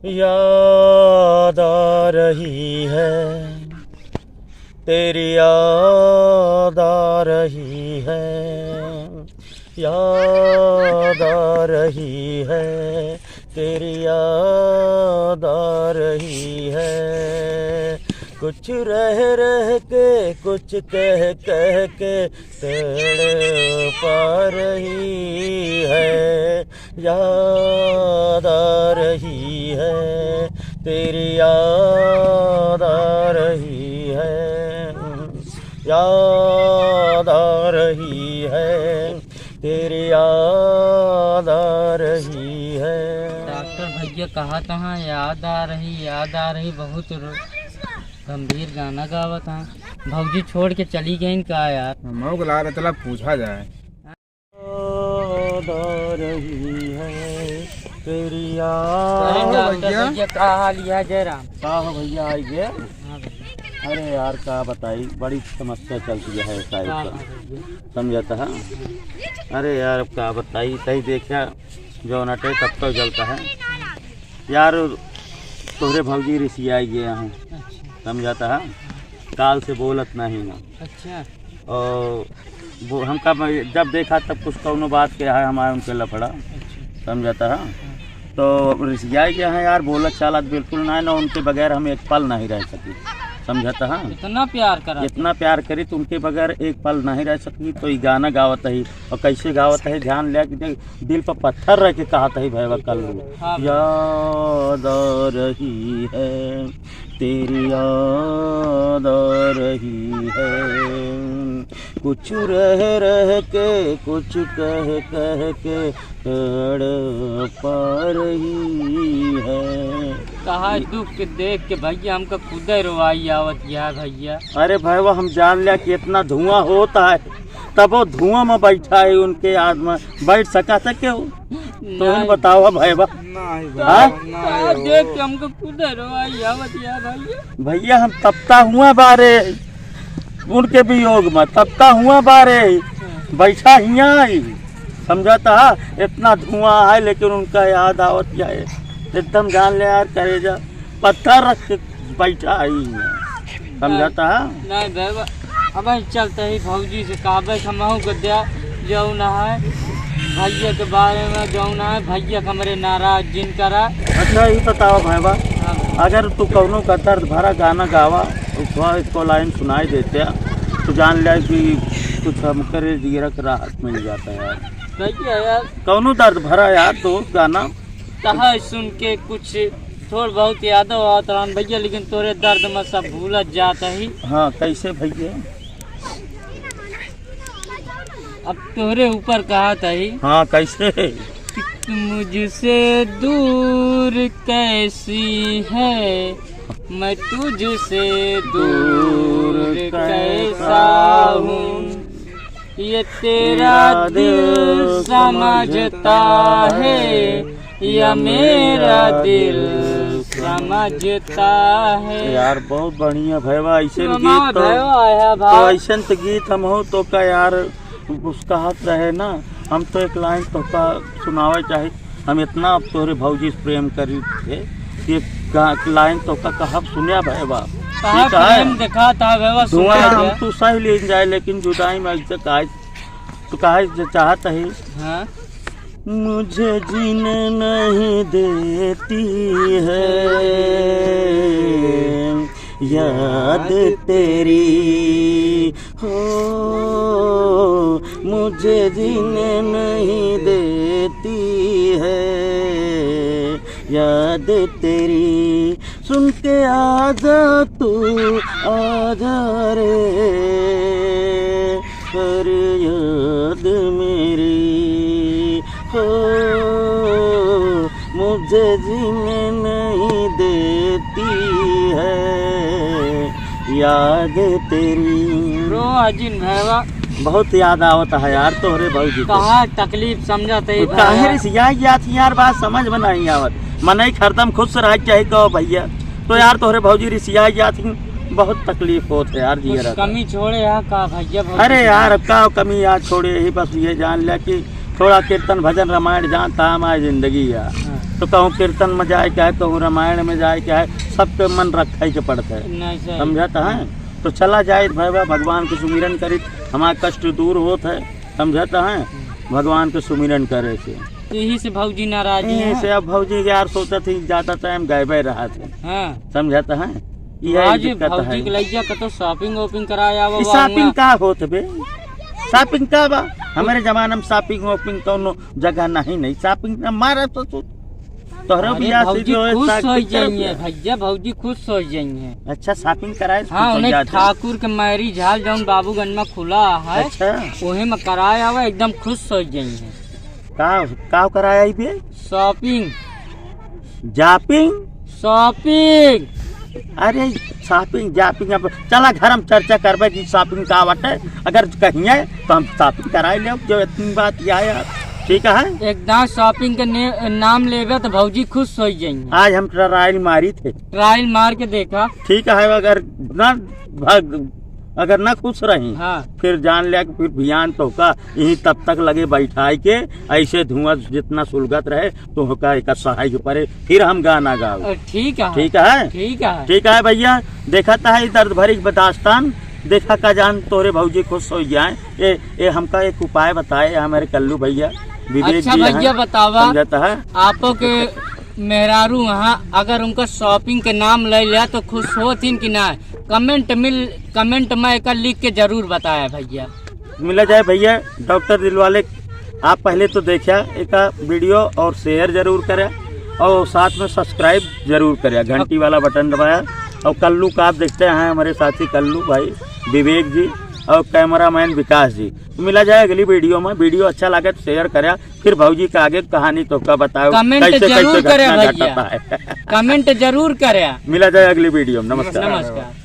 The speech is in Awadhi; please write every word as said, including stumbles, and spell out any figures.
याद आ रही है, तेरी याद आ रही है, याद आ रही है, तेरी याद आ रही है। कुछ रह रह के, कुछ कह कह के तड़पा रही है, याद आ रही है, तेरी याद आ रही है, याद आ रही है, तेरी याद आ रही है। डॉक्टर भैया कहा तहाँ याद आ रही, याद आ रही, बहुत रो-, गंभीर गाना गावत हैं। भौजी छोड़ के चली गईन का यार? हमहू के लाग रहा, चला पूछा जाए। याद आ रही है तेरी याद। अरे का हो डॉक्टर भैया? भैया, का हाल है? जय राम। का हो भैया, आई गए? हाँ भैया। अरे यार, का बताई, बड़ी समस्या चलती है साहब हाँ, का। हाँ भैया। समझता है? अरे यार, अब का बताई, तही देखा, जौन अटे तब तो जलता है। यार, तोहरे भौजी रिसियाई गए हैं। अच्छा। समझता है? काल से बोलत नहीं है। अच्छा। और वो हमका, जब देखा तब कुछ कौनो बात के है हमारे उनके लफड़ा। अच्छा। समझता है? हाँ। तो रिसियाई गए हैं यार, बोलत चालत बिल्कुल ना है, ना उनके बगैर हम एक पल नहीं रह सकी। समझता है? इतना प्यार करा। इतना प्यार करी तो उनके बगैर एक पल नहीं रह सकी। तो ये गाना गावत है, और कैसे गावत है, ध्यान ले के देख, दिल पर पत्थर रख के कहत है भैया कल्लू। हाँ। याद आ रही है, तेरी याद आ रही है, कुछ रह रह के, कुछ कह कह के तड़पा रही है। कहा दुख के देख के भैया हमका खुदे रोवाई आवत या भैया। अरे भैया, हम जान लिया कि इतना धुआं होता है, तब वो धुआं में बैठा है, उनके याद में बैठ सका था क्यों? तो नहीं। बताओ भैया। नहीं हाँ? भैया, नहीं कहा हो। देख के हमको खुदे रोवाई आवत या भैया। भैया, हम तपता हुआ बारे, उनके वियोग में तपता हुआ बारे, बैठा हिया आई। समझता है, इतना धुआं है लेकिन उनका याद आवत जाए, एकदम जान ले यार, करेजा पत्थर रख के बैठा है। समझता है? नहीं भैया, अब हम चलते ही भौजी से कहबे कि हमहू के दे, जौन है भैया के बारे में, जौन है भैया के हमरे नाराज जिन करा। अच्छा, ये बताओ भैया, हाँ भैया। अगर तू कौनो का दर्द भरा गाना गावा, तो थोड़ा इसको लाइन सुनाई देते हैं, तो जान ले कि कुछ हमकरे जीरा के राहत मिल जाता है यार। भैया यार। कौनो दर्द भरा यार दोस्त गाना। कहा सुन के कुछ थोड़ बहुत यादव आवत रहन भैया, लेकिन तोरे दर्द में सब भूलत जात ही। हाँ, कैसे भैया? अब तोहरे ऊपर कहत ही। हाँ, कैसे? कि तू मुझसे दूर कैसी है, मैं तुझसे दूर दूर कैसा कैसा हूँ। हूँ। ये तेरा तेरा दिल दिल समझता समझता है, है, या मेरा दिल समझता है। यार, बहुत बढ़िया भैया, ऐसे हमार गीत तो, भैया आया तो भाई। ऐसे तो गीत हम हो तो का यार, कुछ कहत रहे ना, हम तो एक लाइन तो का सुनावे चाहे, हम इतना अब तोहरे भौजी से प्रेम करी थे कि एक गा-, लाइन तो का कहब सुनिया भैया। कहा ठीक है? प्रेम देखा था भैया, धुआं सुनाया हम गया। तू सही ले जाए, लेकिन जुदाई में ऐसे काहे, तू काहे जे चाहत है? हाँ। मुझे जीने नहीं देती है याद तेरी, हो, मुझे जीने नहीं देती है याद तेरी। सुन के आजा तू, आजा रे, हर याद मेरी हो, मुझे जीने नहीं देती है याद तेरी। रो अजिन भैया। बहुत याद आवत है यार तोहरे भौजी के। कहाँ तकलीफ समझत है तू भैया? काहे रिसिया जात ही यार, बात समझ में नहीं आवत। मनई हरदम खुश रह चाहे कहो भैया, तो यार तोहरे भौजी रिसिया जात ही, बहुत तकलीफ होत है यार कुछ जियरा का। कमी छोड़े यहाँ का भैया, भौजी अरे के? यार, अब का कमी यार छोड़े ही, बस ये जान ले कि थोड़ा कीर्तन भजन रामायण जानता हमारी जिंदगी यार। हाँ। तो कहूँ कीर्तन में जाए के है, कहूँ रामायण में जाए के है, सबके मन रखे के पड़त है। नहीं, सही। समझत है? तो चला जाइत भैया, भगवान के सुमिरन करित, हमार कष्ट दूर होत है। समझत है? भगवान के सुमिरन करे से। तो यही से भौजी नाराज यही हैं। से अब भौजी यार सोचत ही ज्यादा टाइम गायबे रहत है। हाँ। समझत है? तो यही आज दिक्कत भौजी है। के लइका कतो shopping वॉपिंग कराए आवा ई बा shopping हुआं। का होत बे? Shopping का बा? हमरे जमाना में shopping वॉपिंग कौनो जगह नहीं, नहीं। Shopping ना मारे तो तू, तोहरे अरे बियाह से भौजी जो है खुश shopping होइ करब जाइए ना। भैया, भौजी खुश होइ जाइए। अच्छा, shopping कराए से हाँ, खुश होइ उन्हें जाते हैं। ठाकुर के marriage hall जौन बाबूगंज में खुला है, अच्छा। वही में कराए आवा, एकदम खुश होइ जाइए। का, का कराए आई बे? Shopping। Shopping? Shopping। अरे shopping, shopping, अब चला घर में चर्चा करबे कि shopping का बाटे। अगर कहिए तो हम shopping कराए लेब, जो इतनी बात यह है यार। ठीक है? एकदम shopping के ने-, नाम लेबे तो भौजी खुश होइ जाइए। आज हम trial मारी थे। Trial मार के देखा। ठीक है, अगर ना भाग, अगर ना खुश रही, हाँ। फिर जान लिया कि फिर भियान तोहका यहीं तब तक लगे बैठाए के, ऐसे धुआं जितना सुलगत रहे, तोहका एक सहाय के परे, फिर हम गाना गाओ। अ, ठीक है। ठीक है? ठीक है। ठीक है भैया, देखत है दर्द भरी दास्तान, देखा का जान तोहरे भौजी खुश होइ जाए। ए, ए, हमका एक उपाय बताए हमारे कल्लू भैया, विवेक अच्छा जी हैं, भैया, बतावा। समझत है? आपो के मेहरारू वहाँ अगर उनका shopping के नाम ले लिया तो खुश होथिन कि ना? Comment मिल, comment में एकर लिख के जरूर बताया भैया। मिला जाए भैया, डॉक्टर दिलवाले, आप पहले तो देखा एका video और share जरूर करा और साथ में subscribe जरूर करा, घंटी वाला button दबाया। और कल्लू का आप देखते हैं हमारे साथी कल्लू भाई विवेक जी और cameraman विकास जी। मिला जाए अगली video में। Video अच्छा लगे तो share करा, फिर भौजी का आगे कहानी तोहका बताओ, comment कैसे, कैसे जरूर करा घटना भैया। घटता है। Comment जरूर करा। मिला जाए अगली video में। नमस्कार। नमस्कार।